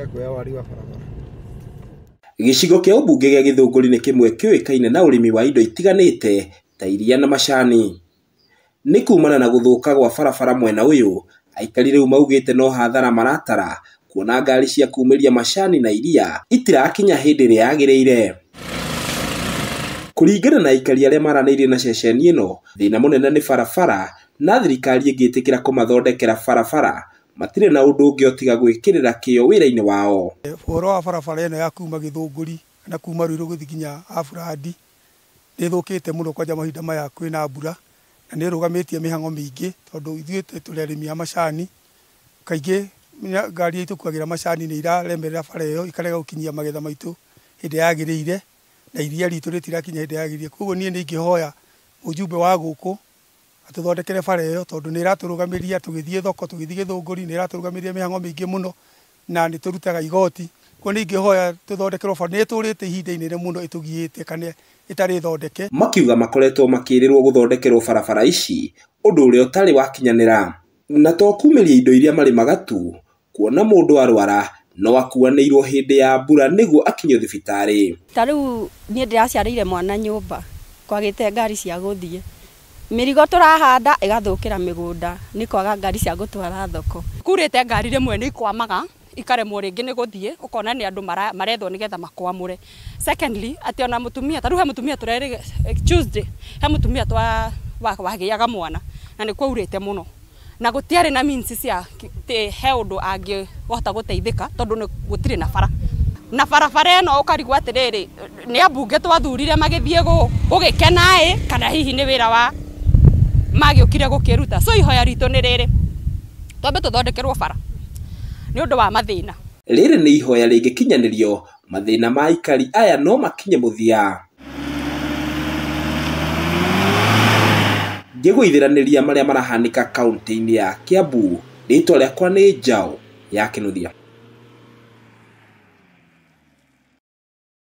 Kuoya wari wa barabara. Gĩcigo kĩa ũmbunge gĩa Gĩthũngũri nĩ kĩmwe kĩũĩkaine na ũrĩmi wa indo itiganĩte ta iria na macani. Nĩ kumana na gũthũka gwa barabara mwena ũyũ, aikari rĩu maugĩte no hathara maratara kuona ngari cia kumĩria macani na iria itirakinya hĩndĩ ĩrĩa yagĩrĩire. Kũringana na aikari arĩa maranĩirie na ceceni ĩno, thĩna mũnene nĩ barabara na thirikari ĩngĩtĩkĩra kũmathondekera barabara matirĩ na ũndũ ũngĩ o tiga gwĩkĩrĩra kĩo wĩra-inĩ wao. Ũhoro wa barabara ĩno ya kuma Gĩthũngũri na kuma Ruiru gũthiĩ nginya Aburandi nĩ ĩthũkĩte mũno kwanja mahinda maya kwĩna mbura na nĩ ĩrũgamĩtie mĩhang'o mĩingĩ tondũ ithuĩ tũrĩ arĩmi a macani. Kaingĩ ngari iria itũkuagĩra macani nĩ iraremerera bara ĩyo ikarega gũkinyia magetha maitũ hĩndĩ yagĩrĩire na iria ritũ rĩtirakinya hĩndĩ yagĩrĩire. Koguo niĩ nĩ ingĩhoya mũjumbe wa gũkũ atũthondekere bara ĩyo tondũ nĩ ĩratũrũgamĩria tũgĩthiĩ thoko, tũgĩthiĩ Gĩthũngũri, nĩ ĩratũrũgamĩria mĩhang'o mĩingĩ mũno na nĩ tũrutaga igoti. Koguo nĩ ingĩhoya tũthondekerwo bara, nĩ ĩtũrĩte ihinda inene mũno ĩtũgiĩte kana ĩtarĩ thondeke. Makiuga makoretwo makĩrĩrwo gũthondekerwo barabara ici ũndũ ũrĩa ũtarĩ wakinyanĩra na to kumĩria indo iria marĩmaga tu, kuona mũndũ arwara no akuanĩirwo hĩndĩ ya mbura nĩguo akinyio thibitarĩ. Ta rĩu niĩ ndĩraciarĩire mwana nyũmba kwagĩte ngari cia gũthiĩ, mĩrigo tũrahanda ĩgathũkĩra mĩgũnda nĩ kwaga ngari cia gũtwara thoko. Kurĩte ngari rĩmwe nĩ ikwamaga ikaremwo rĩngĩ nĩ gũthiĩ, ũkona nĩ andũ marethwo nĩgetha makwamũre. Secondly, atĩ ona mũtumia ta rĩu he mũtumia tũrerĩ Tuesday, he mũtumia wagĩaga mwana na nĩ kwaurĩte mũno na gũtiarĩ na means cia he ũndũ angĩhota gũteithĩka tondũ gũtirĩ na bara. Na barabara ĩno ũkarigwo atĩrĩrĩ, nĩ ambunge twathurire magĩthiĩ gũgĩkena ĩ kana hihi nĩ wĩra wa magĩũkire gũkĩruta. So ihoya ritũ nĩ rĩrĩ, twambe tũthondekerwo bara nĩ ũndũ wa mathĩna. Rĩrĩ nĩ ihoya rĩngĩkinyanĩrio, mathĩna ma aikari aya no makinye mũthia. Ngĩgũithĩranĩria marĩa marahanĩka kaunti-inĩ ya Kiambu, rĩtwa rĩakwa nĩ Njaũ ya Kĩnuthia.